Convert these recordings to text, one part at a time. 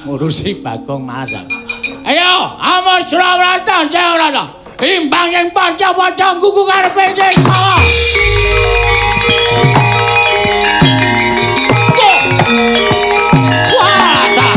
Ngurusi Bagong males aku. Ayo, amos Surawarta Jayarata. Imbang ing panca-panca gugu karepe desa. Wah, ta.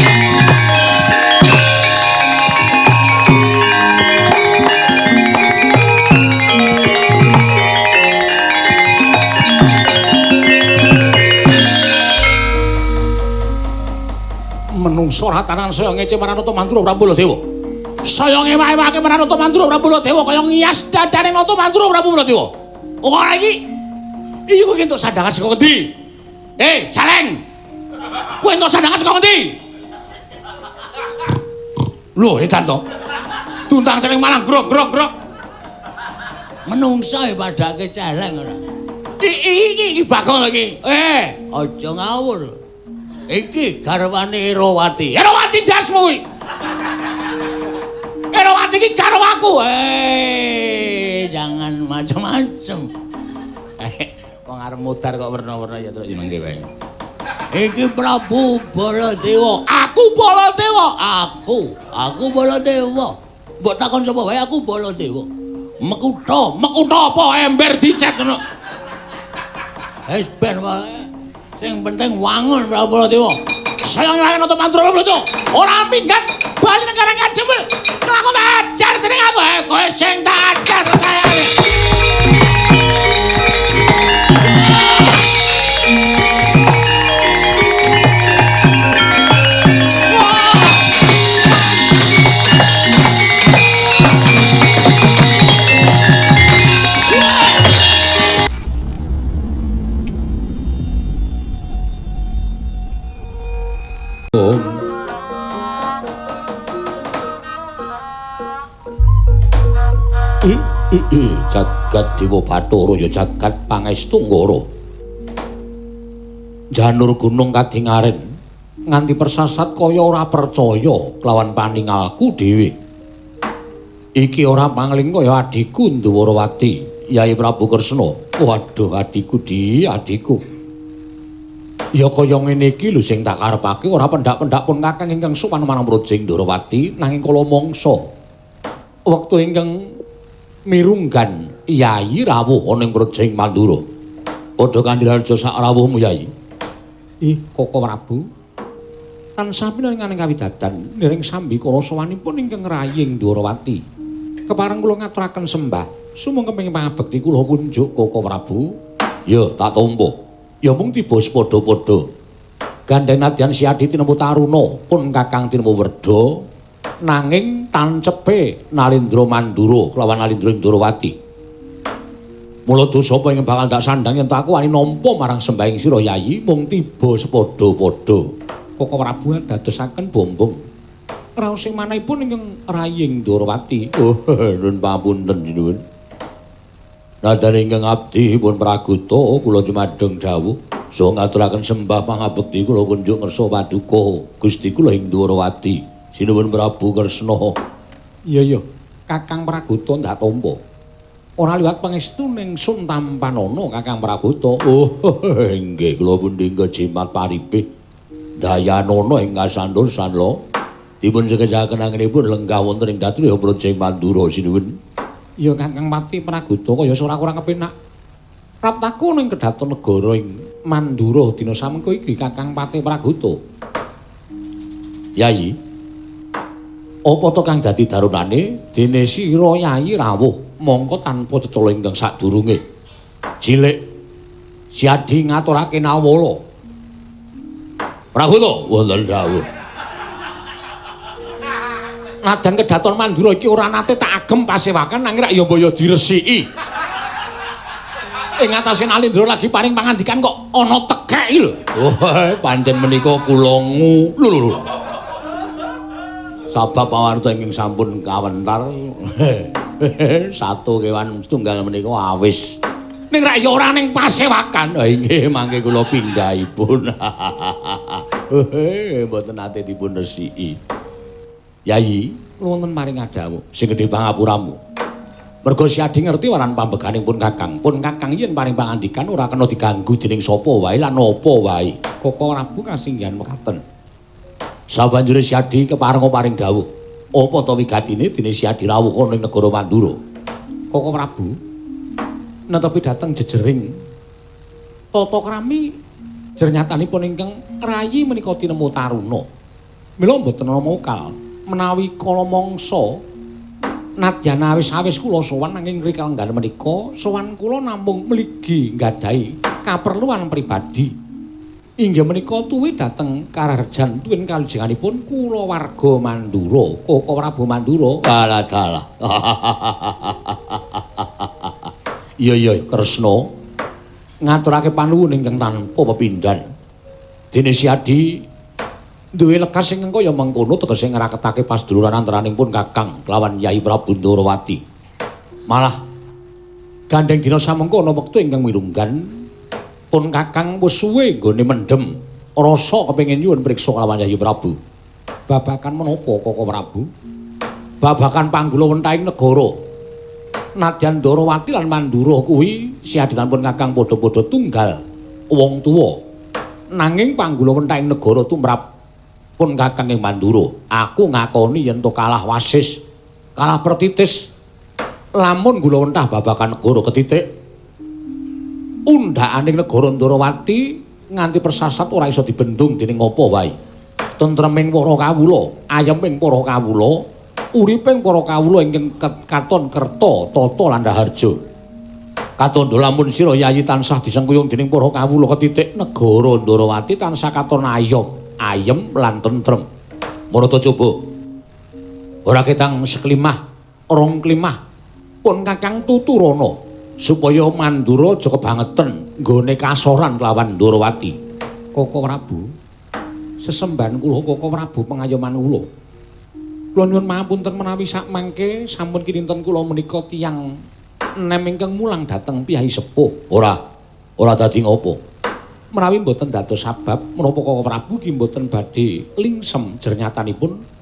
Menungso ratanan saya ngece marang Nata Mandura Prabu Baladewa. Saya ngewah-ewake marang Nata Mandura Prabu Baladewa kaya ngias dadane Nata Mandura Prabu Baladewa. Ora iki. Iki kowe entuk sandangan saka ngendi? Celeng. Kowe entuk sandangan saka ngendi? Lho, edan to. Tuntang celeng marang grok grok grok. Menungso e padake celeng ora. Iki iki Bagong iki. Aja ngawur. Iki garwane Erawati. Erawati ndasmu kuwi. Erawati iki garwaku. Jangan macem-macem. Wong arep mudhar kok werna-werna ya terus mengke wae. Iki Prabu Baladewa. Aku Baladewa. Aku Baladewa. Mbok takon sapa wae aku Baladewa. Mekutha, mekutha apa ember dicet ngono. Wis ben wae. Sing penting wangun Prabu Baladewa. Saya nglawan Nata Mandura Baladewa. Ora minggat bali negara Kademel. Kelakon tak ajar dening aku. Kowe sing tak ajar kayane. Jagat Dewa Bathara ya jagat Pangestu Nggara. Janur gunung kadingaren nganti persasat kaya ora percaya kelawan paningalku dhewe. Iki ora pangling kaya adhiku Ndwarawati, Yai Prabu Kresna. Waduh adhiku di, adhiku. Ya kaya ngene iki lho sing tak karepake ora pendak-pendak pun kakang ingkang sowan marang Brojing Ndwarawati nanging kala mangsa wektu ingkang mirunggan Yai rawuh ana ing Brojing Mandura. Padha kandhiraja sak rawuhmu Yai. Ih, Koko Prabu. Tansah pinangan kawidadan niring sambikala sowanipun ingkang raying Ndwarawati. Kepareng kula ngaturaken sembah sumangga kepengin pangabekti kula kunjuk Koko Prabu. Ya, tak tampa. Ya mung tiba sepadha-padha. Gandeng nadyan Siadi tinemu Taruna pun Kakang tinemu Werda nanging tancepe Nalindra Mandura kelawan Nalindra Ndwarawati. Mula dosa apa ing bakal tak sandhang yen aku wani nampa marang sembahing sira Yayi mung tiba sepadha-padha. Koko Prabu dadosaken bombong. Raos sing manahipun ingkang raying Ndwarawati. Oh, nuwun pamunten sinuwun. Nadyan ingkang abdi pun praguta kula jumadeng dawuh saha ngaturaken sembah pangabekti kula kunjuk ngersa paduka Gusti kula ing Ndwarawati. Sinuwun Prabu Kresna. Iya iya, Kakang Praguta ndak tampa. Ora liwat pangestu ning sun tampanana Kakang Praguta. Oh, inggih kula pundi jimat paripe. Dayanana ing kasantosan lho. Dipun sekecaken anginipun lenggah wonten ing Datriya Brojing Mandura sinuwun. Ya Kakang Pati Praguta kaya ora kurang kepenak. Praptaku ning kedaton negara ing Mandura dina samengko iki Kakang Pati Praguta. Yayi, apa to kang dadi darunane dene sira Yayi rawuh mongko tanpa cecala ingkang sadurunge. Cilik Siadi ngaturake nawala. Praguta wonten dawuh. Nadan kedaton Mandura iki ora nate tak agem pasewakan nanging rak ya mbaya diresiki. Ing atase Nalindra lagi paring pangandikan kok ana tekek iki lho. Oh, pancen menika kula ngu. Lho lho. Sabab pawarta ingkang sampun kawentar satu kewan setunggal menika awis. Ning rak ya ora ning pasewakan. Ha inggih mangke kula pindhahipun. Mboten nate dipun resiki. Yayi, wonten maring adawu sing gedhe pangapuramu. Merga Siadi ngerti waran pambeganing pun Kakang. Pun Kakang yen paring pangandikan ora kena diganggu dening sapa wae lan apa wae. Koko Prabu kasinggihan mekaten. Sabanjure Siadi keparenga paring dawuh. Apa ta wigatine dene Siadi rawuh ana ing negara Mandura? Koko Prabu netepi dhateng jejering tata krami jernyatanipun ingkang rayi menika tinemu taruna. Mila mboten ana mokal menawi kala mangsa nadyan awis-awis kula sowan nanging rikalenggan menika sowan kula namung mligi nggadahi kaperluan pribadi. Inggih menika tuwi dhateng karaharjan tuwin kalujenganipun kulawarga Mandura, Koko Prabu Mandura. Alah dalah. Iya iya Kresna ngaturake panuwun ingkang tanpa pepindhan. Dene Siadi duwe lekas ingkang kaya mengkono tegese ngraketake paseduluran antaraning pun Kakang kelawan Yai Prabu Ndorowati. Malah gandeng dina samengko ana wektu ingkang mirunggan pun Kakang wis suwe nggone mendhem rasa kepengin nyuwun priksa kelawan Yai Prabu. Babakan menapa Koko Prabu? Babakan panggula wentahing negara. Nadyan Ndorowati lan Mandura kuwi siadilan pun Kakang padha-padha tunggal wong tuwa. Nanging panggula wentahing negara tumrap pun Kakang ing Mandura. Aku ngakoni yen to kalah wasis, kalah pertitis. Lamun gula wentah babakan negara ketitik, undhakaning negara Ndorowati nganti persasat ora iso dibendung dening apa wae. Tentreming para kawula, ayeming para kawula, uriping para kawula ingkang katon kerta, tata lan raharja. Katandha lamun sira Yayi tansah disengkuyung dening para kawula ketitik, negara Ndorowati tansah katon ayom, ayem lan tentrem. Marata coba. Ora ketang seklimah, rong klimah pun Kakang tuturana supaya Mandura aja kebangeten nggone kasoran kelawan Ndorowati. Koko Prabu, sesembahan kula Koko Prabu pengayoman kula. Kula nyuwun mapunten menawi sakmangke sampun kinten kula menika tiyang enem ingkang mulang dhateng piyai sepuh. Ora, ora dadi ngopo. Menawi mboten dados sabab menapa Koko Prabu ki mboten badhe lingsem jernyatanipun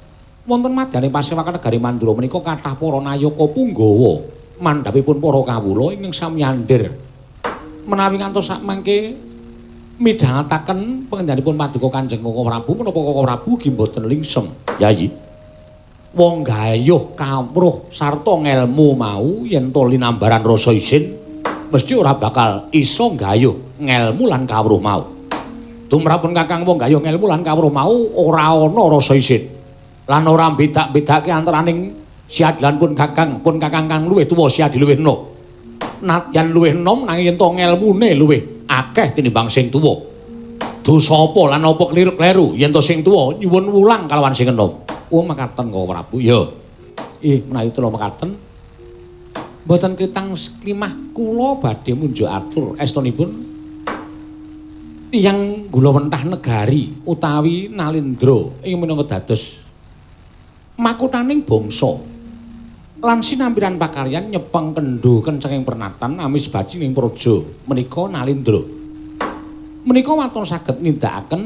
wonten madyane pasewakan negari Mandura menika kathah para nayaka punggawa mandhapipun para kawula ingkang sami andhir. Menawi ngantos sakmangke midhangetaken pangendhanipun paduka Kanjeng Koko Prabu menapa Koko Prabu ki mboten lingsem. Yayi, wong gayuh kawruh sarta ngelmu mau yen to linambaran rasa isin mesti ora bakal iso gayuh ngelmu lan kawruh mau. Tumrapun Kakang wong gayuh ngelmu lan kawruh mau ora ana rasa isin. Lan ora bedak-bedake antaraning siadilan pun Kakang kang luwih tuwa siadi luwih enom. Nadyan luwih enom nanging yen to ngelmune luwih akeh tinimbang sing tuwa. Dosa apa lan apa kliru-kleru yen to sing tuwa nyuwun wulang kalawan sing enom. Oh mekaten Koko Prabu. Ya. Menawi kula mekaten mboten ketang seklimah kula badhe munjuk atur estunipun tiyang gula wentah negari utawi Nalendra ing minangka dados makuthaning bangsa lan sinampiran pakaryan nyepeng kendho kencenging pernatan amis bajining praja menika Nalendra. Menika waton saged nindakaken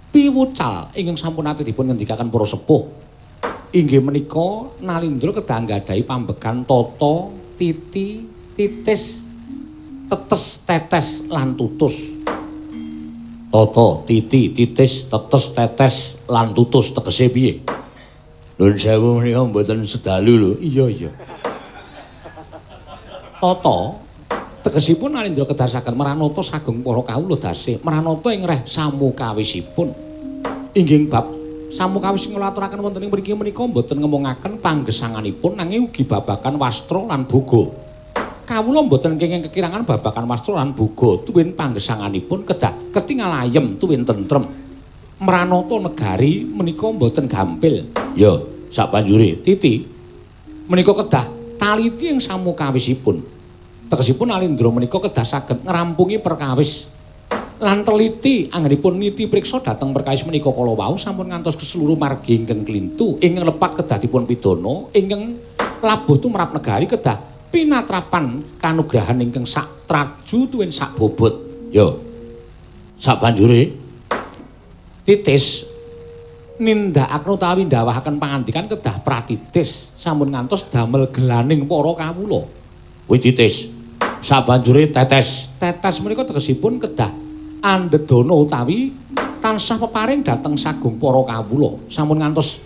piwucal ingkang sampun nate dipun ngendikaken para sepuh. Inggih menika Nalendra kedah nggadahi pambegan tata, titi, titis, tetes, tetes lan tutus. Tata, titi, titis, tetes, tetes lan tutus tegese piye? Nuwun sewu menika mboten sedalu lho. Iya iya. Tata tegesipun Nalendra kedah saged mranata sagung para kawula dasih, mranata ing reh samukawisipun. Inggih bab samukawis kula aturaken wonten ing mriki menika mboten ngemungaken panggesanganipun nanging ugi babagan wastra lan boga. Kawula mboten kenging kekirangan babagan wastra lan boga tuwin panggesanganipun kedah ketingal ayem tuwin tentrem. Mranata negari menika mboten gampil. Ya, sabanjure titi menika kedah taliti ing samukawisipun. Tegesipun Nalendra menika kedah saged ngrampungi perkawis lan teliti anggenipun niti priksa dhateng perkawis menika kala wau sampun ngantos keseluruh margi ingkang klintu ingkang lepat kedah dipun pidana ingkang labuh tumrap negari kedah pinatrapan kanugrahan ingkang sak traju tuwin sak bobot. Ya, sabanjure titis nindakaken utawi ndawahaken pangandikan kedah pratitis sampun ngantos damel gelaning para kawula. Kuwi titis. Sabanjure tetes. Tetes menika tegesipun kedah andhedana utawi Tansah peparing dhateng sagung para kawula. Sampun ngantos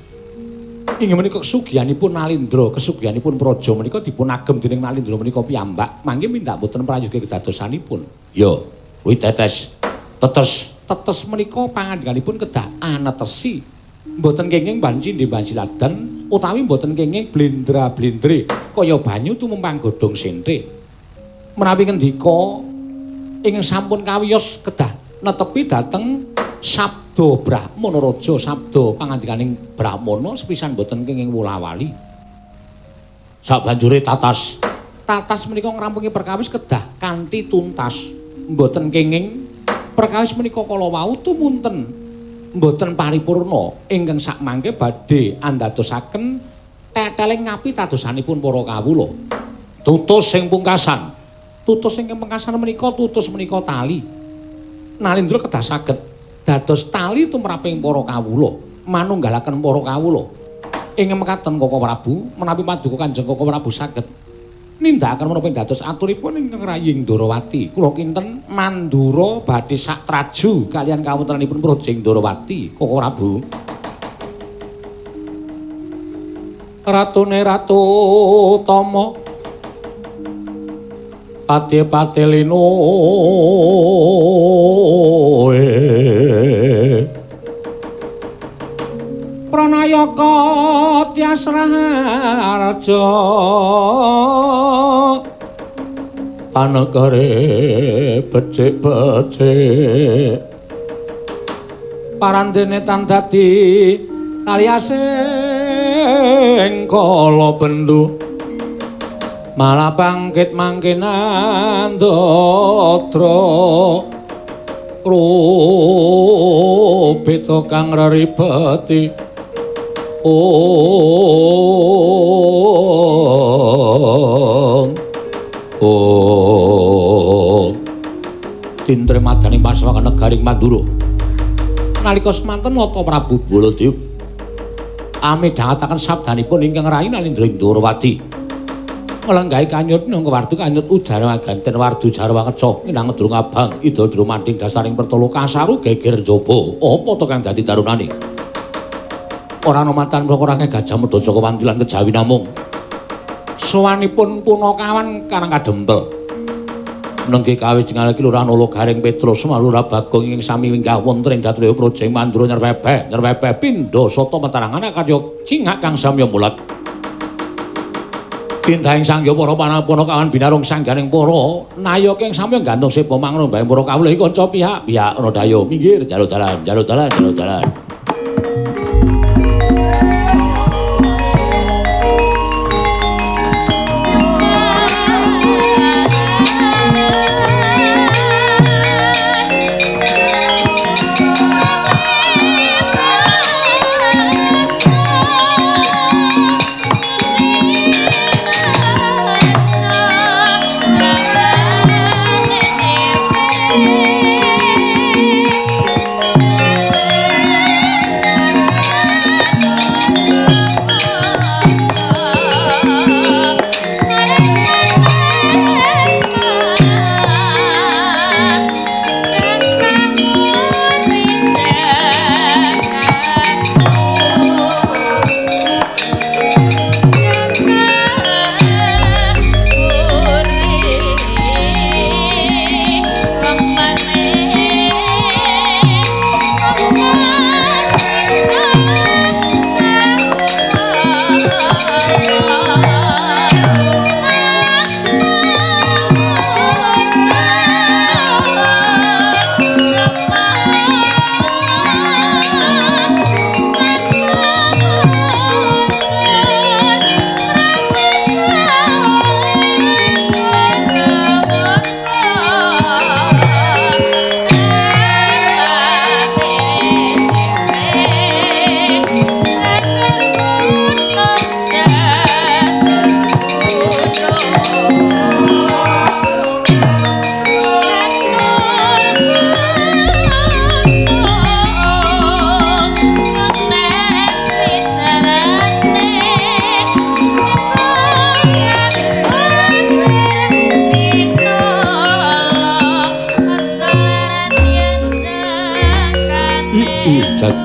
inggih menika kesugihanipun Nalindra, kesugihanipun praja menika dipun agem dening Nalindra menika piyambak. Mangke mindak boten prayoga kedadosanipun. Ya, kuwi tetes. Tetes, tetes menika pangandikanipun kedah anetesi. Mboten kenging banci ndembansiladan utawi mboten kenging blendra-blendre kaya banyu tumempang godhong sente. Menawi ngendika ingkang sampun kawiyos kedah netepi dhateng sabda Brahmana Raja, sabda pangandikaning Brahmana sepisan mboten kenging wolawali. Sabanjure tatas. Tatas menika ngrampungi perkawis kedah kanthi tuntas. Mboten kenging perkawis menika kala wau tumunten mboten paripurna ingkang sakmangke badhe andadosaken teteling ngapitadosanipun para kawula. Tutus sing pungkasan. Tutus ingkang pungkasan menika tutus menika tali. Nalindra kedah saged dados tali tumraping para kawula, manunggalaken para kawula. Ing mekaten Koko Prabu, menawi paduka Kanjeng Koko Prabu saged nindakaken menapa dados aturipun ingkang raying Ndorowati. Kula kinten mandura badhe satraju kaliyan kawontenanipun Praja Ndorowati, Koko Prabu. Ratune Ratu Tama pati-pati lino Pranayaka Tyas Raharja panegare becik-becik parandene tan dadi kaliasing kala bendu malah bangkit mangke nandadra rupita kang reribeti. Om Om Tintre madani paswakan negaring Mandura. Nalika semanten Nata Prabu Baladewa amidhangetaken sabdanipun ingkang rayi Nalindra Ndorowati. Nglenggahi kanyut nang wardu kanyut ujara ganten wardu jarwa keca inang ngedrung abang ida drumanding dasaring pertolo kasaru geger njaba. Apa to kang dadi darunane? Ora ana matan mraka ora Gajah Mada Jaka Wanti lan kejawi namung sowanipun punakawan karang kadempel. Nengge kawis jengal Lurah Nala Gareng Petrus Lurah Bagong ing sami winggah wonten ing Datraya Praja Mandura nyerpepeh nyerpepeh pindha sata metarangan karya cingak kang samya mulat. Tindahing sangya para panakawan binarung sangganing para nayaka ing samya gantung sepa mangrung bae para kawula iki kanca pihak-pihak Radaya minggir jaluk dalan jaluk dalan jaluk dalan. Thank you.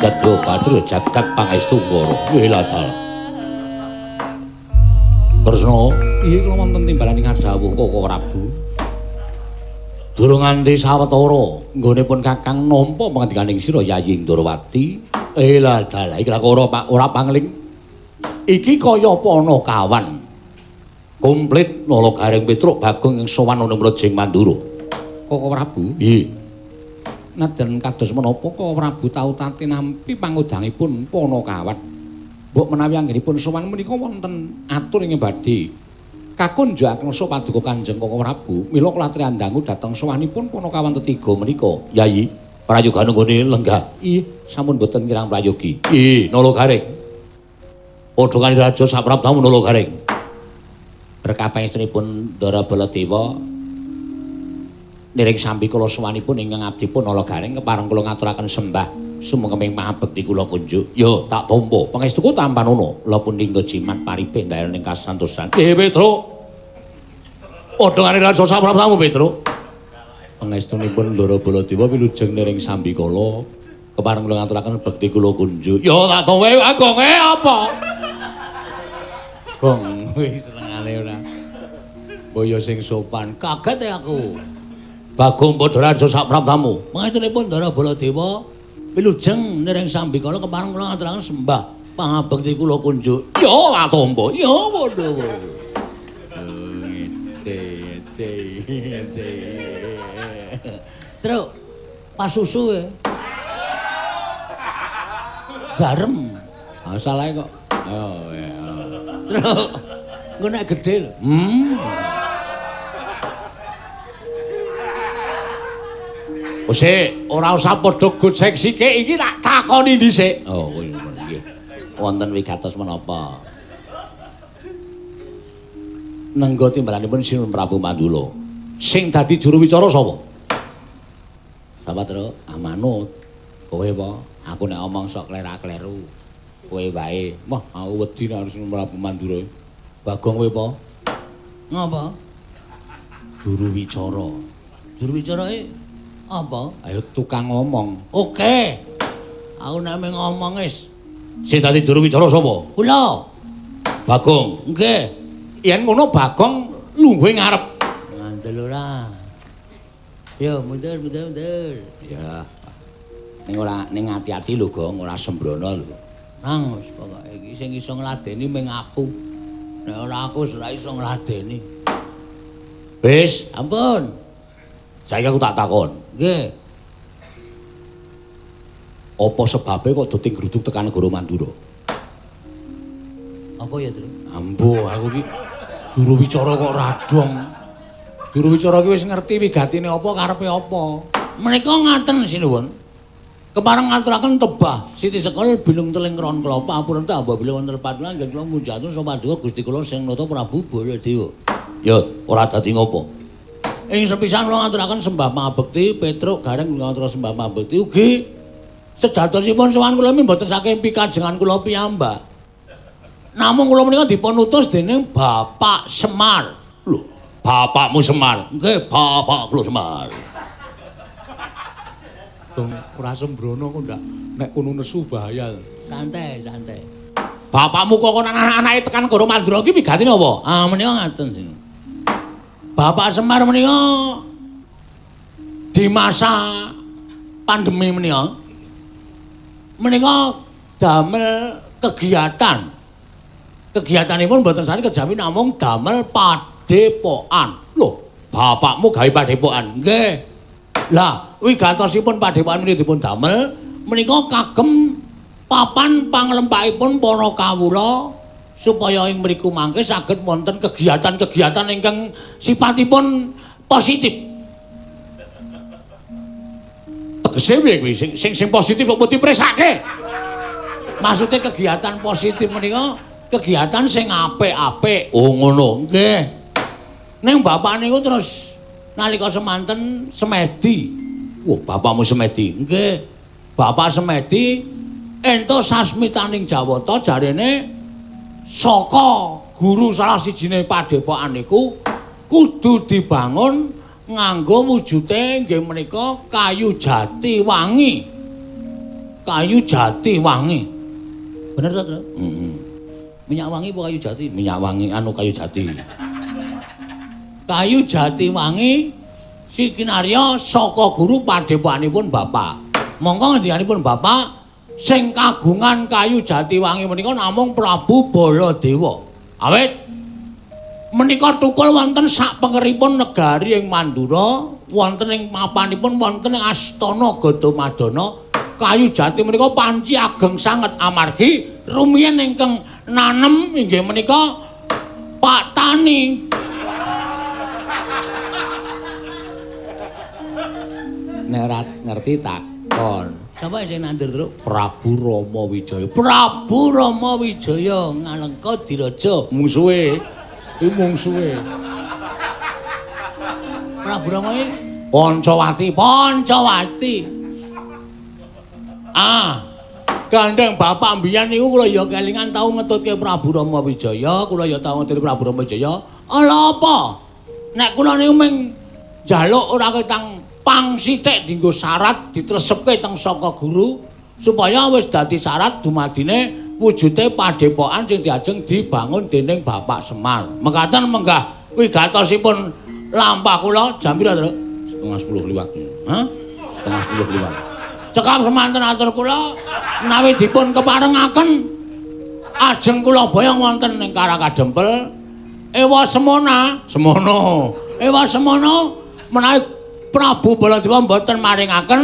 jagat dewa bathara jagat pangestu ngara. Wela dalah. Kresna, iya kula wonten timbalaning adhawuh Koko Prabu. Durung nganti sawetara nggonipun Kakang nampa pangandikaning sira Yayi Ndorowati. Elah dalah iki lak ora pangling. Iki kaya apa ana kawan. Komplit Nala Gareng Petruk Bagong ing sowan ana Mrejing Mandura. Koko Prabu, nggih. Nadyan kados menapa Koko Prabu tau tate nampi pangudangipun Panakawan. Mbok menawi anggenipun sowan menika wonten atur ing badhe kakunjukaken rasa paduka Kanjeng Koko Prabu. Mila kula triandangu dhateng sowanipun Panakawan tetiga menika. Yayi, prayoga nunggone lenggah. Ih, sampun boten kirang prayogi. Ih, Nala Gareng. Padha kali raja saprabtamu Nala Gareng. Berkah pangestunipun Ndara Baladewa niring sambi kula sowanipun ingkang abdipun Nala Gareng kepareng kula ngaturaken sembah sumengkeming mahabekti kula kunjuk. Yo, tak tampa. Pangestuku tampanono. Lha pundi nggo jimat paripih ndayoning kasantosan. Petruk. Padha karo raja saprabtamu Petruk. Pangestunipun Ndara Baladewa wilujeng niring sambi kala kepareng kula ngaturaken bekti kula kunjuk. Yo, tak tampa. Agonge apa? Gong, wis senengane ora. Boyo sing sopan. Kaget ya aku. Bagong padha raja saprabtamu. Pangestunipun Ndara Baladewa wilujeng niring sambikala kepareng kula ngaturaken sembah pangabekti kula kunjuk. Ya tak tampa. Ya padha padha. Ngece ngece ngece. Truk pasusu e. Jarem. Masalahe kok. Oh ya. Truk. Engko nek gedhe lho. Sik, ora usah padha gojek sike iki tak takoni dhisik. Oh, kuwi nggih. Wonten wigatos menapa? Nenggo timbalanipun Sinuwun Prabu Mandula. Sing dadi juru wicara sapa? Sapa, Truk? Amanut. Kowe apa? Aku nek omong sok klera-kleru. Kowe wae. Wah, aku wedi nek Sinuwun Prabu Mandura. Bagong kowe apa? Ngapa? Juru wicara. Juru wicarae apa? Ayo tukang ngomong. Oke. Aku nek ngomong wis. Sing dadi juru wicara sapa? Kula. Bagong. Nggih. Yen ngono Bagong lungguhe ngarep. Ngandel ora. Yo mundur mundur mundur. Ya. Ning ora ning ati-ati lho, Gong, ora sembrono lho. Nang wis pokoke iki sing iso ngladeni ming aku. Nek ora aku ora iso ngladeni. Wis, ampun. Saiki aku tak takon. Nggih. Apa sebabe kok do tingruduk tekan negara Mandura? Apa ya, Tru? Ambo, aku iki juru wicara kok radong. Juru wicara iki wis ngerti wigatine apa karepe apa. Menika ngaten sinuwun. Kepareng ngaturaken tebah siti sekol bilung teling ron klapa apurenta apabila wonten lepat anggen kula munjatun sapa paduka Gusti kula sing nata Prabu Baladewa. Ya, ora dadi ngopo. Ing sepisan kula ngaturaken sembah pangabekti Petruk Gareng ngaturaken sembah pangabekti ugi sejatosipun sowan kula mboten saking pikajengan kula piyambak. Namung kula menika dipun utus dening Bapak Semar. Lho, bapakmu Semar? Nggih, bapak kula Semar. Dong ora sembrono kok ndak nek kono nesu bahaya. Santai, santai. Bapakmu kok kon anak-anake tekan negara Mandura iki wigatine apa? Ah menika ngaten sing. Bapak Semar menika di masa pandemi menika menika damel kegiatan. Kegiatanipun mboten sane kejawi namung damel padepokan. Lho, bapakmu gawe padepokan? Nggih. Lah, wigatosipun padepokan menika dipun damel menika kagem papan panglempahipun para kawula supaya ing mriku mangke saged wonten kegiatan-kegiatan ingkang sipatipun positif. Tegese piye kuwi? Sing positif kok dipresake? Maksude kegiatan positif menika kegiatan sing apik-apik. Oh ngono. Nggih. Ning bapak niku terus nalika semanten semedi. Wah, bapakmu semedi? Nggih. Bapak semedi entuk sasmitaning Jawata jarene saka guru salah sijine padepokan niku kudu dibangun nganggo wujute nggih menika kayu jati wangi. Kayu jati wangi. Bener to, Tru? Heeh. Minyak wangi apa kayu jati? Minyak wangi anu kayu jati. Kayu jati wangi sikinarya saka guru padepokanipun bapak. Monggo ngendikanipun bapak sing kagungan kayu jati wangi menika namung Prabu Baladewa. Awit menika tukul wonten sak pengeripun negari ing Mandura, wonten ing mapanipun wonten ing Astana Gadamadana. Kayu jati menika panci ageng sanget amargi rumiyin ingkang nanem inggih menika Pak Tani. Nek ora ngerti takon. Sapa sing nandur, Truk? Prabu Rama Wijaya. Prabu Rama Wijaya ngalengka diraja. Mungsuhe. Iki mungsuhe. Prabu Rama iki Pancawati, Pancawati. Ah, gandeng bapak mbiyen niku kula ya kelingan tau ngetutke Prabu Rama Wijaya, kula ya tau ngetutke Prabu Rama Wijaya. Ala apa? Nek kula niku mung njaluk ora ketang pang sithik dienggo syarat ditresepke teng saka guru supaya wis dadi syarat dumadine wujude padepokan sing diajeng dibangun dening Bapak Semar. Mekaten menggah wigatosipun lampah kula jam pira, Truk? 9:30 liwat. Hah? 9:30 liwat. Cekap semanten atur kula menawi dipun keparengaken ajeng kula boyong wonten ing Karakadempel. Ewa semana, semono. Ewa semono menawi Prabu Baladewa mboten maringaken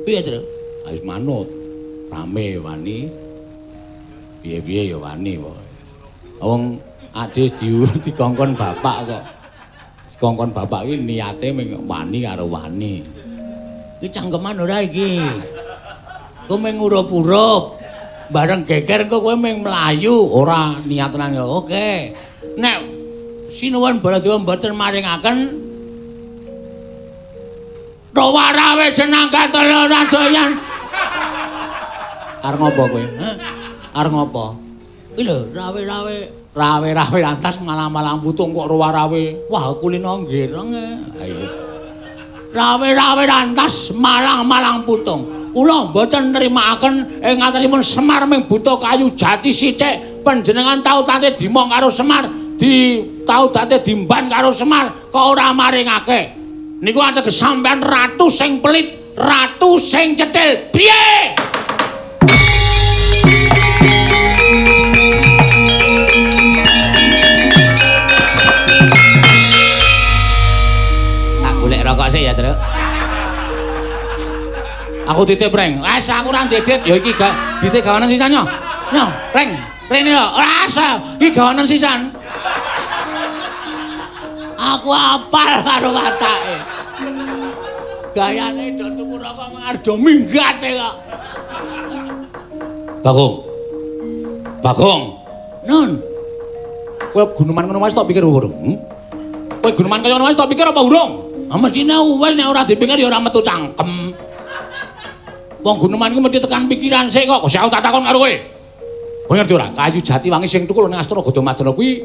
piye, Tru? Wis manut. Rame wani. Piye-piye ya wani pokoke. Wong adis dikongkon bapak kok. Dikongkon bapak iki niate mung wani karo wani. Iki cangkeman ora iki. Kowe mung urup-urup. Bareng geger engko kowe mung mlayu, ora niat tenan ya. Oke. Nek Sinuwun Baladewa mboten maringaken Rawarawe jenang katon ora doyan. Arep ngopo kowe? Hah? Arep ngopo? Iki lho, rawe-rawe, rawe-rawe lantas malang-malang putung kok rawarawe. Wah, kulino nggereng. Ayo. Rawe-rawe lantas malang-malang putung. Kula mboten nrimakaken ing atasipun Semar ming buta kayu jati sithik. Panjenengan tau tate dimong karo Semar, di tau tate dimban karo Semar, kok ora maringake. Niku ateges sampean ratu sing pelit, ratu sing cetil. Piye? Tak golek rokok sik ya, Truk. Aku titip, Reng. Wes aku ora ndedit. Ya iki gak ditip gawanen sisan yo. Yo, Reng. Rene yo. Ora asa. Iki gawanen sisan. Aku apal karo watake. Gayane do tuku rokok ardo minggate kok. Bagong. Bagong. Nun. Kowe guneman ngono wae tok pikir urung? Kowe guneman kaya ngono wae tok pikir apa urung? Ah mestine wis nek ora dipikir ya ora metu cangkem. Wong guneman iku mesti tekan pikiran sik kok. Kok aku tak takon karo kowe. Kowe ngerti ora? Kayu jati wangi sing tukul ning Astana Gadamadana kuwi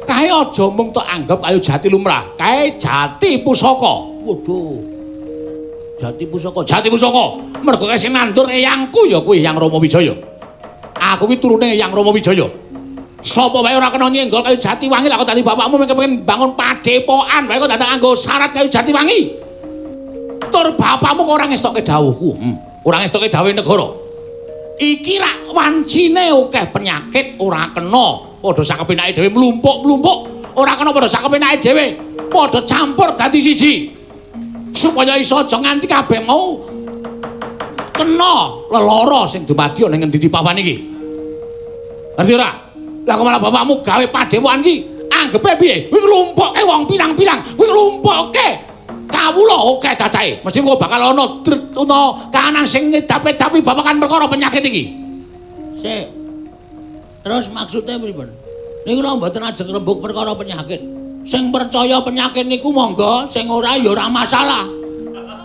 kae aja mung tok anggap kayu jati lumrah, kae jati pusaka. Waduh. Jati pusaka, jati pusaka. Mergo kae sing nandur eyangku ya kuwi Eyang Rama Wijaya. Aku ki turune Eyang Rama Wijaya. Sapa wae ora kena nyenggol kayu jati wangi, lah kok dadi bapakmu mung kepengin bangun padepokan wae kok dadak nganggo syarat kayu jati wangi. Tur bapakmu kok ora ngestokke dawuhku. Ora ngestokke dawuhe negara. Iki rak wancine akeh penyakit ora kena. Padha sakepenake dhewe mlumpuk-mlumpuk, ora kena padha sakepenake dhewe, padha campur dadi siji. Supaya iso aja nganti kabeh mau kena lelara sing dumadi ana ing ngendi papan iki. Ngerti ora? Lah kok malah bapakmu gawe padepokan iki, anggepe piye? Kuwi nglumpukke wong pirang-pirang, kuwi nglumpukke kawula akeh cacahe. Mesti engko bakal ana kahanan sing ngedap-edapi babagan perkara penyakit iki. Sik. Terus maksudnya pripun? Niku lho mboten ajeng rembug perkara penyakit. Sing percaya penyakit niku monggo, sing ora ya ora masalah.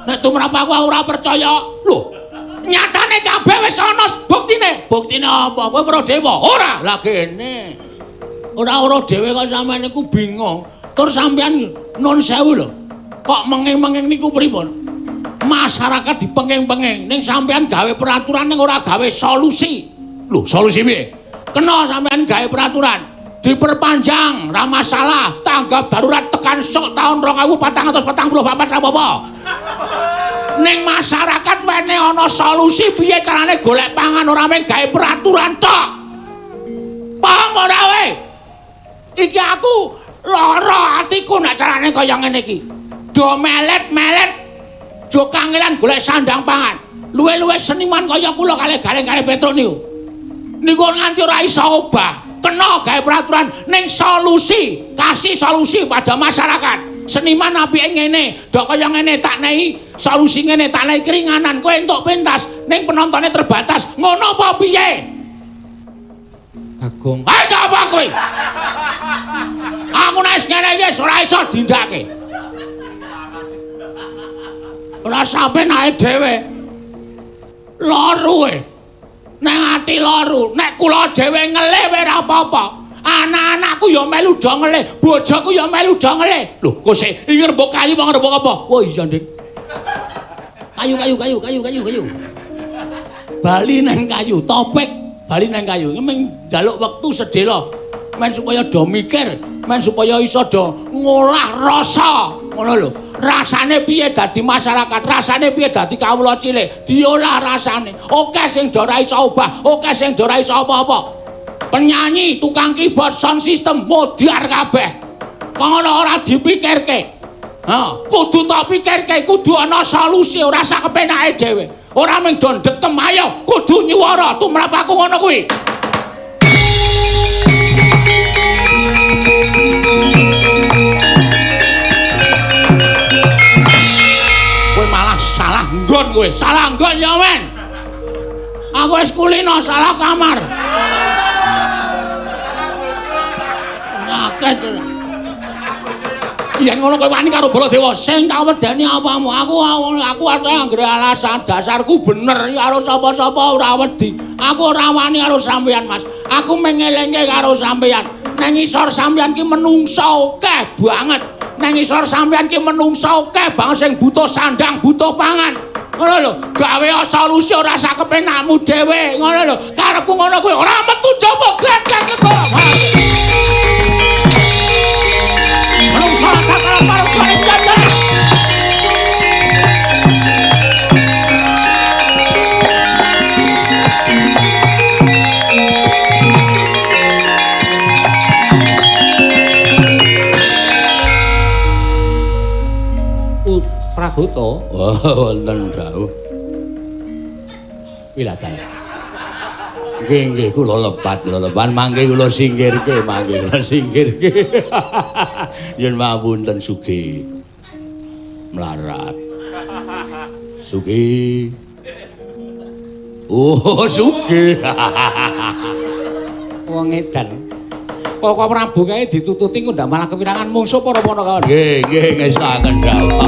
Nek tumrap aku ora percaya. Lho, nyatane kabeh wis ana buktine. Buktine apa? Kowe weruh dewa? Ora. Lah kene. Ora weruh dhewe kok sampean niku bingung. Tur sampean nun sewu lho. Kok menging-menging niku pripun? Masyarakat dipenging-penging ning sampean gawe peraturan ning ora gawe solusi. Lho, solusi piye? Kena sampean gawe peraturan diperpanjang, ra masalah, tanggap darurat tekan sok tahun 2444 ra apa-apa. Ning masyarakat wene ana solusi piye carane golek pangan ora mung gawe peraturan tok. Paham ora kowe? Iki aku lara atiku nek carane kaya ngene iki. Do melet-melet, do kangelan golek sandang pangan. Luwe-luwe seniman kaya kula kalih Gareng kalih Petruk niku. Niku nganti ora iso obah. Kena gawe peraturan ning solusi, kasih solusi pada masyarakat. Seniman apike ngene, dok kaya ngene tak nei solusi ngene, tak nei keringanan, kowe entuk pentas ning penontonnya terbatas. Ngono apa piye? Bagong. Ha sapa kowe? Aku nek ngene iki wis ora iso dindake. Ora sampe nae dhewe. Loro e. Nang ati loro, nek kula dhewe ngelih ora apa-apa. Anak-anakku ya melu do ngelih, bojoku ya melu do ngelih. Lho, kok sik iki rembug kayu apa rembug apa? Oh iya, Dik. Kayu kayu kayu kayu kayu kayu. Bali nang kayu, topik bali nang kayu. Ming njaluk wektu sedhela men supaya do mikir, men supaya iso do ngolah rasa. Ngono lho. Rasane piye dadi masyarakat, rasane piye dadi kawula cilik, diolah rasane. Oke sing do ora iso obah, oke sing do ora iso apa-apa. Penyanyi, tukang keyboard, sound system modar kabeh. Kok ngono ora dipikirke. Ha, kudu tok pikirke, kudu ana solusi, ora sak kepenake dhewe. Ora mung do ndekem, ayo kudu nyuwara tumrap aku ngono kuwi. Kowe malah salah nggon kowe, salah nggon ya men. Aku wis kulino salah kamar. Ngaket. Yen ngono kowe wani karo Baladewa, sing tak wedeni apamu? Aku arep anggere alasan dasarku bener karo sapa-sapa ora wedi. Aku ora wani karo sampeyan, Mas. Aku mengelingke karo sampeyan. Nang ngisor sampeyan ki menungsa akeh banget. Nang ngisor sampeyan ki menungsa akeh banget sing butuh sandang, butuh pangan. Ngono lho, gawe solusi ora sak kepenakmu dhewe, ngono lho. Karepku ngono kuwi ora metu jaba gledek kok. Menungsa kakara parung jajan. Pragoto, wonten dawuh. Wilatan. Nggih nggih kula lepat, kula lepat mangke kula singkirke, mangke kula singkirke. Yen mapunten sugih. Melarat. Sugih. Oh, sugih. Wong edan. Kok Prabu kae ditututi kok ndak malah kewirangan mungsuh para panakawan. Nggih, nggih ngestokaken dawuh.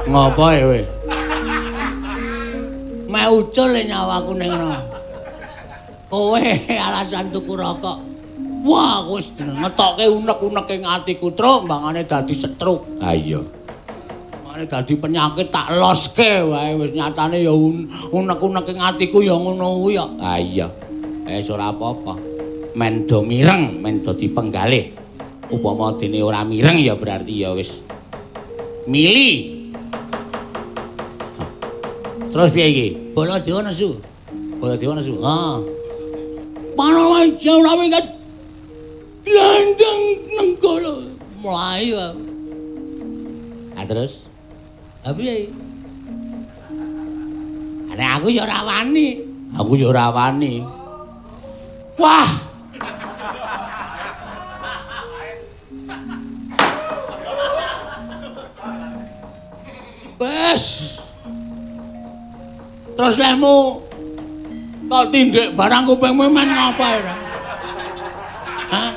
Ngopo e kowe? Meh ucul nyawaku ning ngono. Kowe alasan tuku rokok. Wah, wis ngetokke unek-unek ing atiku, Truk, mbangane dadi stroke. Ha iya. Mbangane dadi penyakit tak loske wae wis nyatane ya unek-unek ing atiku ya ngono kuwi ya. Ha iya. Wis ora apa-apa. Men do mireng, men do dipenggalih. Upama dene ora mireng ya berarti ya wis mili. Terus piye iki? Baladewa nesu. Baladewa nesu. Ha. Panawaja ora minggat. Glandang nenggala mlayu. Ha terus? Ha piye? Nek aku ya ora wani. Aku ya ora wani. Wah. Wes. Terus lehmu tok tindik barang kupingmu men ngapa ora? Hah?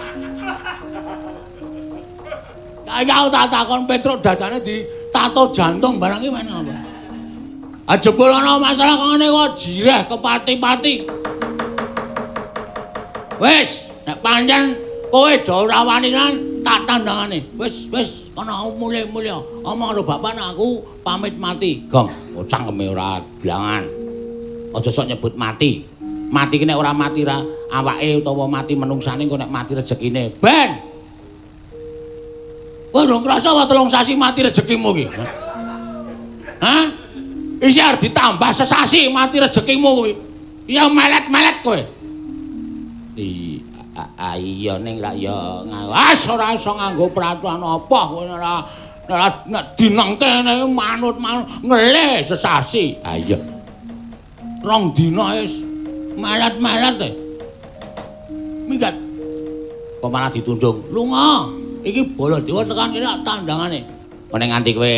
Kaya aku tak takon Petruk dadane ditato jantung barang iki men ngapa? Ah jebul ana masalah kok ngene kok jireh kepati-pati. Wis, nek pancen kowe do ora wani kan tak tandangane. Wis, wis kono mulih-mulih. Omong karo bapak nek aku pamit mati. Gong, cangkeme ora blangan. Aja sok nyebut mati. Mati ki nek ora mati ra awake utawa mati menungsane engko nek mati rezekine. Ben. Kowe durung krasa apa 3 sasi mati rezekimu ki? Hah? Isih arep ditambah sesasi mati rezekimu kuwi. Ya melet-melet kowe. Iya ning ra ya ngawas ora iso nganggo peraturan apa kowe ora nek dinengke manut-manut ngelih sesasi. Ha iya. 2 dina wis melet-melet e. Minggat. Kok malah ditundung. Lunga. Iki Baladewa tekan kene tandangane. Meneng nganti kowe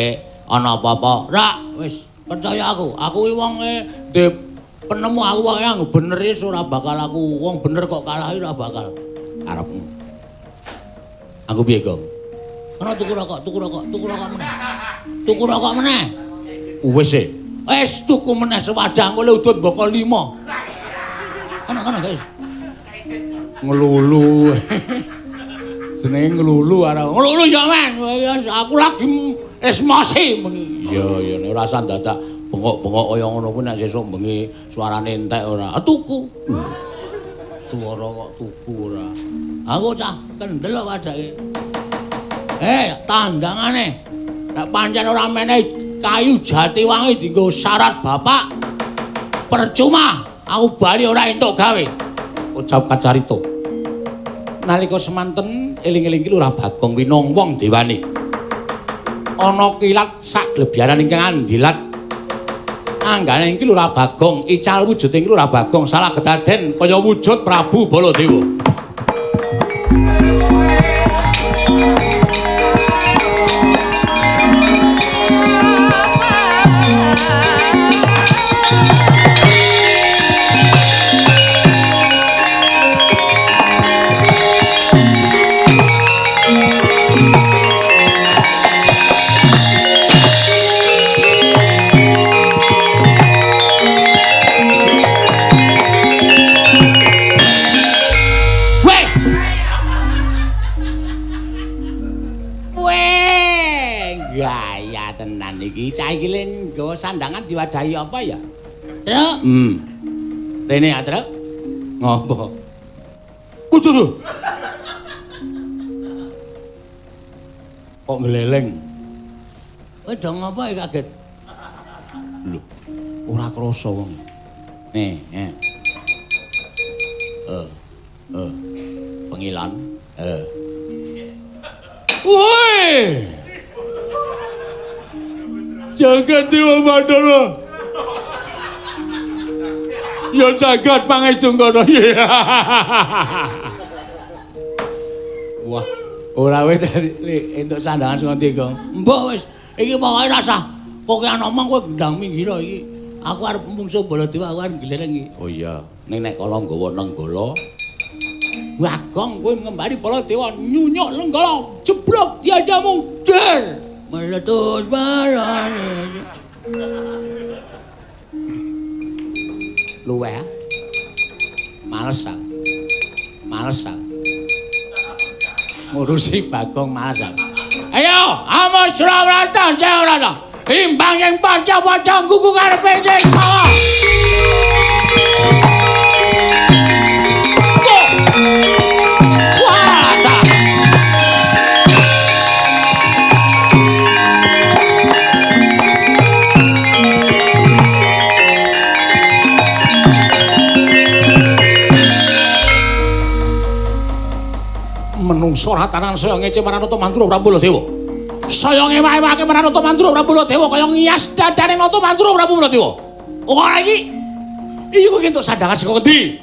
ana apa-apa. Ra wis percaya aku. Aku iki wonge ndek penemu aku wonge anggo bener wis ora bakal aku wong bener kok kalah ora bakal. Karepmu. Aku piye, Gong? Ana tuku rokok, tuku rokok, tuku rokok meneh. Tuku rokok meneh. Wis e. Wis tuku meneh sewadah engko le udut mboko 5. Ana-ana, guys. Ngelulu. Jenenge ngelulu arep. Ngelulu ya, men. Aku lagi esmosi bengi. Iya, iya nek ora usah dadak bengok-bengok kaya ngono kuwi nek sesuk bengi suarane entek ora. Tuku. Suara kok tuku ora. Aku cah kendel kok wadake. Tandangane. Nek pancen ora menehi kayu jati wangi dienggo syarat bapak. Percuma aku bali ora entuk gawe. Ucap kacarita. Nalika semanten eling-eling ki Lurah Bagong winong wong dewane. Ana kilat sak glebyaran ingkang andilat. Anggane iki Lurah Bagong, ical wujude iki Lurah Bagong salah kedaden kaya wujud Prabu Baladewa. Cah iki len nggawa sandangan diwadahi apa ya? Truk. Rene ya, Truk. Ngopo? Waduh. Kok ngleleng? Kowe do ngopo iki kaget? Lho, ora krasa wong. Nih, nih. Pengilon. Woi! Jagat Dewa Bathara. Ya jagat pangestu kono. Wah, ora wis entuk sandangan sing ngendi, Gong? Mbok wis, iki pokoke rasah kokean omong kowe gendang minggir iki. Aku arep mungsuh Baladewa, aku arep gleleng iki. Oh iya, ning nek kala nggawa Nenggala. Bagong kowe ngembari Baladewa nyunyuk Nenggala, jeblok diadamu, der. Meletus balane. Luweh. Males aku. Males aku. Ngurusi Bagong males aku. Ayo, amo Surawarta, Jawarata. Imbang ing panca-panca nggugu karepe desa. Go! Menungsa ratanan saya ngece marang Nata Mandura Prabu Baladewa. Saya ngewah-ewake marang Nata Mandura Prabu Baladewa kaya ngias dadane Nata Mandura Prabu Baladewa. Ora iki. Iki kowe entuk sandangan saka ngendi?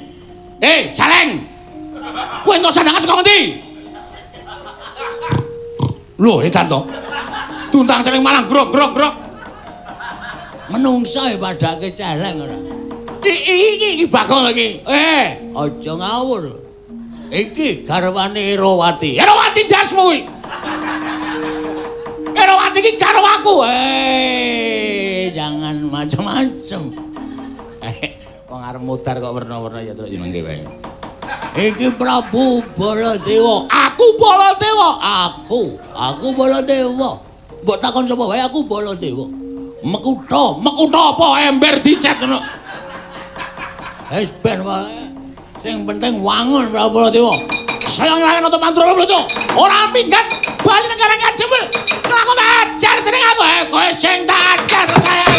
Eh, Jaleng. Kowe entuk sandangan saka ngendi? Lho, edan to. Tuntang celeng malang grok-grok-grok. Menungsa e padake celeng ora. Iki Bagong iki. Eh, aja ngawur. Iki garwane Erawati. Erawati ndasmu kuwi. Erawati iki garwaku. Eh, jangan macem-macem. Wong arep mudhar kok werna-werna ya terus jenenge wae. Iki Prabu Baladewa. Aku Baladewa. Aku Baladewa. Mbok takon sapa wae aku Baladewa. Mekutha, mekutha apa ember dicet ngono. Wis ben wae. Sing penting wangun Prabu Baladewa. Saya nglawan Nata Mandura Baladewa. Ora minggat bali negara Kademel. Aku tak ajar dening aku. Kowe sing tak ajar kaya.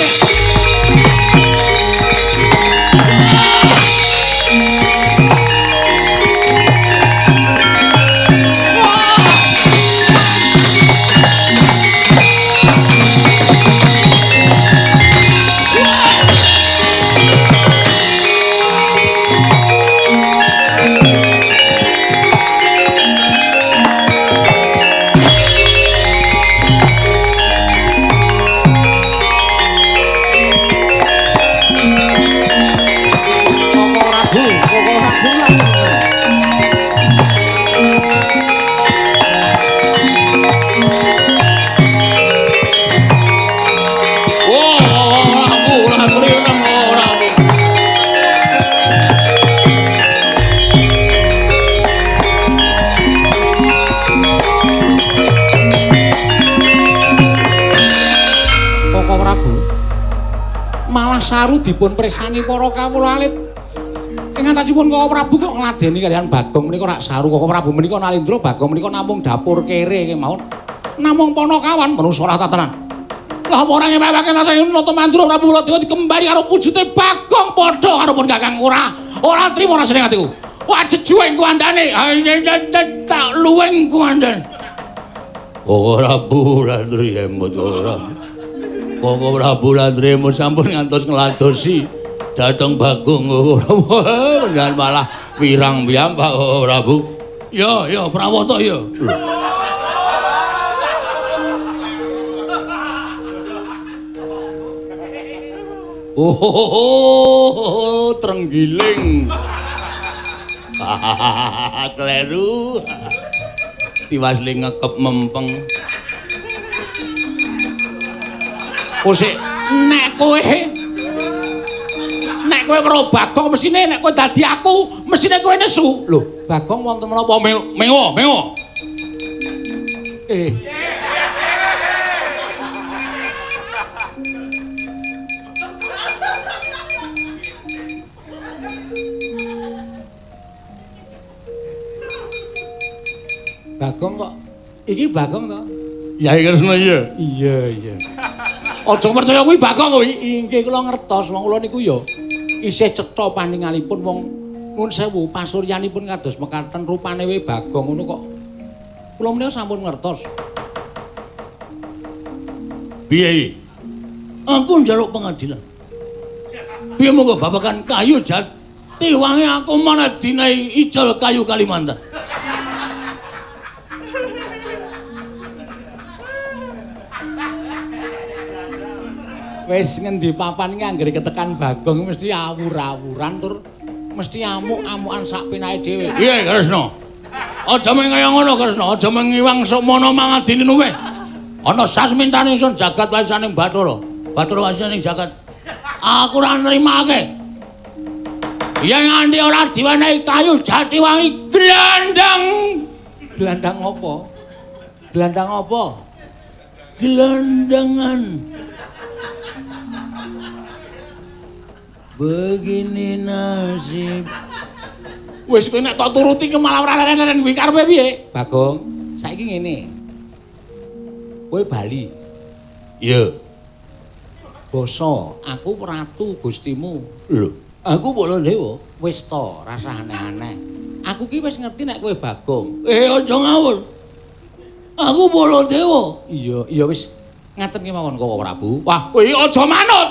Saru dipun presani para kawula alit. Ing antasipun Koko Prabu kok ngladeni kaliyan Bagong menika rak saru. Koko Prabu menika Nalindra, Bagong menika namung dapur kere kemawon. Namung ponokawan manungsa ora tatanan. Lah ora ngewewake rasane Nata Mandura Prabu Baladewa dikembari karo wujute Bagong padha karo pun Kakang ora. Ora trimo rasane atiku. Wah jejuweng kuandane. Tak luweng kuandane. Koko Prabu Landri emut ora. Koko Prabu Landremo sampun ngantos ngladosi dhateng Bagong ora malah wirang piyambak Koko Prabu. Ya ya Prawata ya. Oh, trenggiling. Kleru. Tiwas le ngekep mempeng. Kosik nek kowe weruh Bagong mesine nek kowe dadi aku mesine kowe nesu. Lho, Bagong wonten menapa mengo mengo. Eh. Bagong kok iki Bagong to? Ya Kresna iya. Iya iya. Aja percaya kuwi Bagong kuwi. Inggih kula ngertos wong kula niku ya isih cetha paningalipun wong nuwun sewu pasuryanipun kados mekaten rupane wae Bagong ngono kok. Kula menika sampun ngertos. Piye iki? Aku njaluk pengadilan. Piye monggo babagan kayu jati wangi aku mana dinai ijol kayu Kalimantan. Wis ngendi papan iki anggere ketekan Bagong mesti awur-awuran tur mesti amuk-amukan sak penake dhewe. Piye Kresna? Aja mung kaya ngono Kresna, aja mung ngiwang sukmana mangadine luwih. Ana sasmintane ingsun jagat warisaning Bathara. Bathara warisaning jagat. Aku ora nrimake. Yen nganti ora diwenehi kayu jati wangi glandang. Glandang apa? Glandang apa? Glandangan. Begini nasib. Wis kowe nek tok turuti ki malah ora leren-leren kuwi karepe piye? Bagong, saiki ngene. Kowe bali. Iya. Basa, aku ratu Gustimu. Lho, aku Baladewa. Wis to, rasah aneh-aneh. Aku ki wis ngerti nek kowe Bagong. Aja ngawur. Aku Baladewa. Iya, iya wis. Ngaten kemawon Koko Prabu. Wah, kowe aja manut.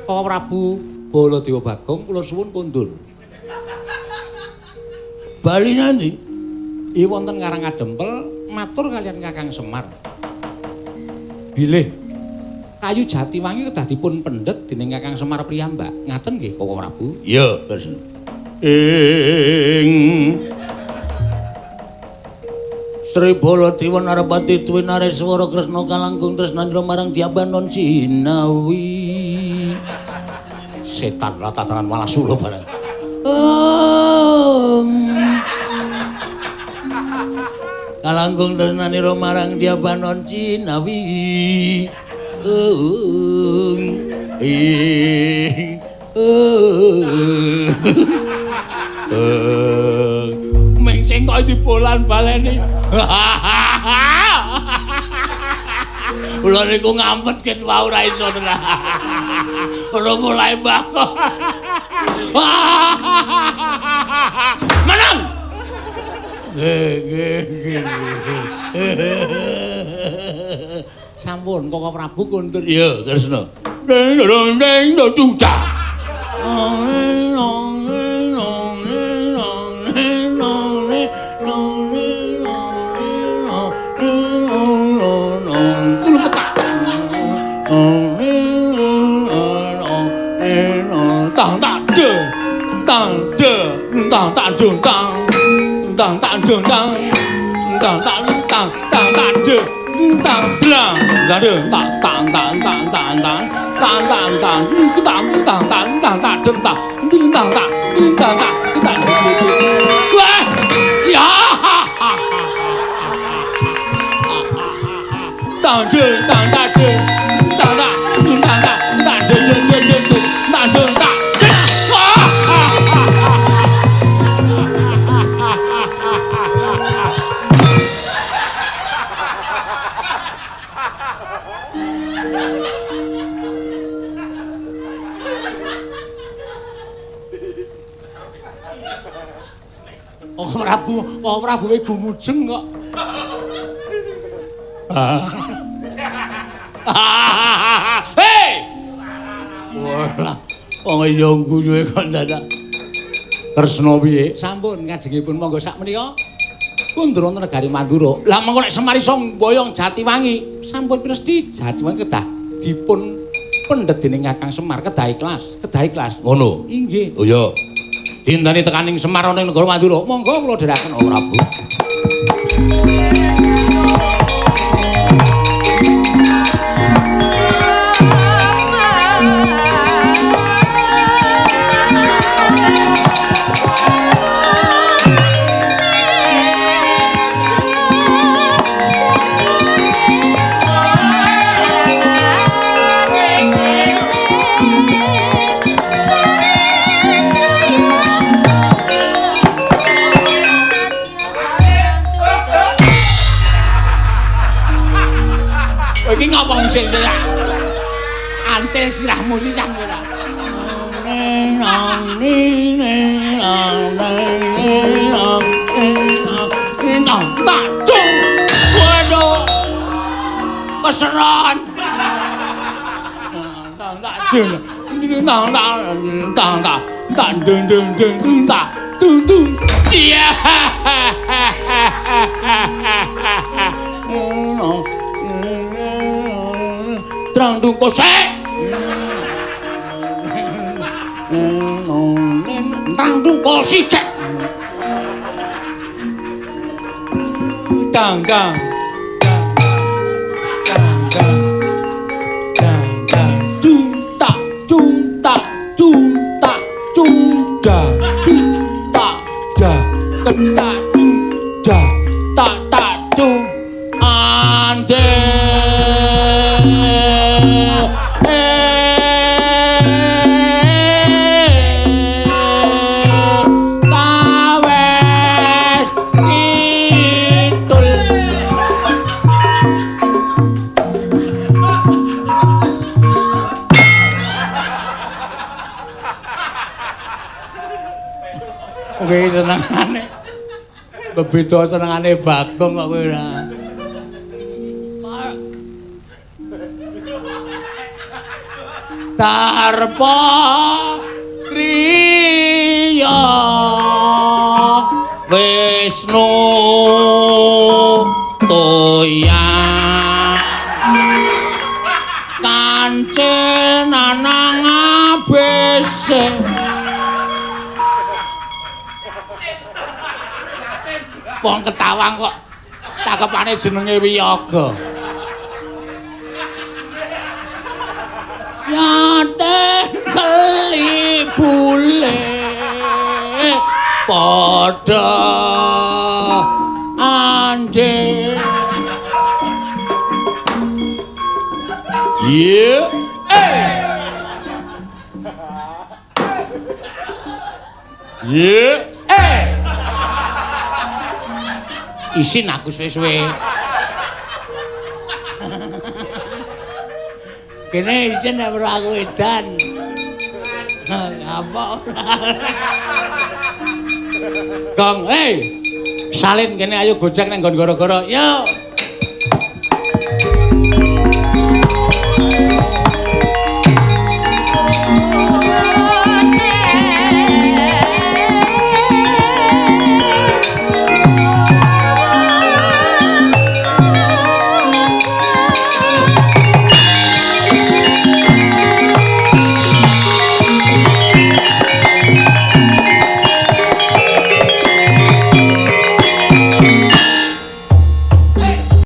Koko Prabu Baladewa Bagong kula suwun kondur. Bali nanti? Iya wonten Karang Kadempel matur kalian Kakang Semar. Bilih kayu Jatiwangi kedah dipun pendhet dening Kakang Semar piyambak. Ngaten nggih Koko Prabu? Iya, Kresna. Ing Sri Baladewa Narapati Dwi Nareswara Kresna kalangkung tresnandra marang Dyabanon Jinawi. Setan ratatanan malah sula barang. Kalangkung tresnanira marang Dyabanon Jinawi. Ming sing kok dibolan baleni. Kula niku ngampet ket wau ora iso tenan. Ora mulai bako. Menang. Nggih. Sampun Koko Prabu kondur. Iya, Kresna. Ding dong ding dong cah. Tang tak de, tang de, tang tak de, tang, tang tak de, tang, tang tak tang, tang tak de, tang dlang, tang de, tang tang tang tang tang tang tang tang tang tang tang tang tang tak de, tang, tang tak, tang tak, tang. Wah, ya, tang de, tang tak de, tang tak, tang tak, tang de de de de de, tang de tak. Oh Prabu, oh Prabu we gumujeng kok. Hei! Wah, wong iya guyune kok dadak. Kresna piye? Sampun kajengipun monggo sak menika kundur wonten negari Mandura. Lah mengko nek Semar iso mboyong Jatiwangi, sampun presti Jatiwangi kedah dipun pendhet dening Kakang Semar, kedah ikhlas, kedah ikhlas. Ngono. Inggih. Oh iya. Dinteni tekaning Semar ana ing negara Mandura. Monggo kula dherekaken oh Prabu. Iki ngapa sing antil sirahmu sisan kowe ta. Waduh. Keseron. Tang tak dung. Tang tak tang tak tang dung dung dung dung tak dung dung. Iya. Trang dung kosek. Trang dung kosek. Tang tang tang tang tang tang dung tak dung tak dung tak dung da dung tak da ketak dung da tak tak dung ande. Kowe senengane. Bebeda senengane Bagong kok kowe ora. Darpa kriya Wisnu toya kancil nanang abese. Wong ketawang kok cakepane jenenge Wiyaga. Yaten kelibule padha ande. Ye. Ye. Isin aku suwe-suwe. Kene isin nek ora aku edan. Apa ora. Gong, hey. Salin kene ayo gojek nang nggon gara-gara. Yo.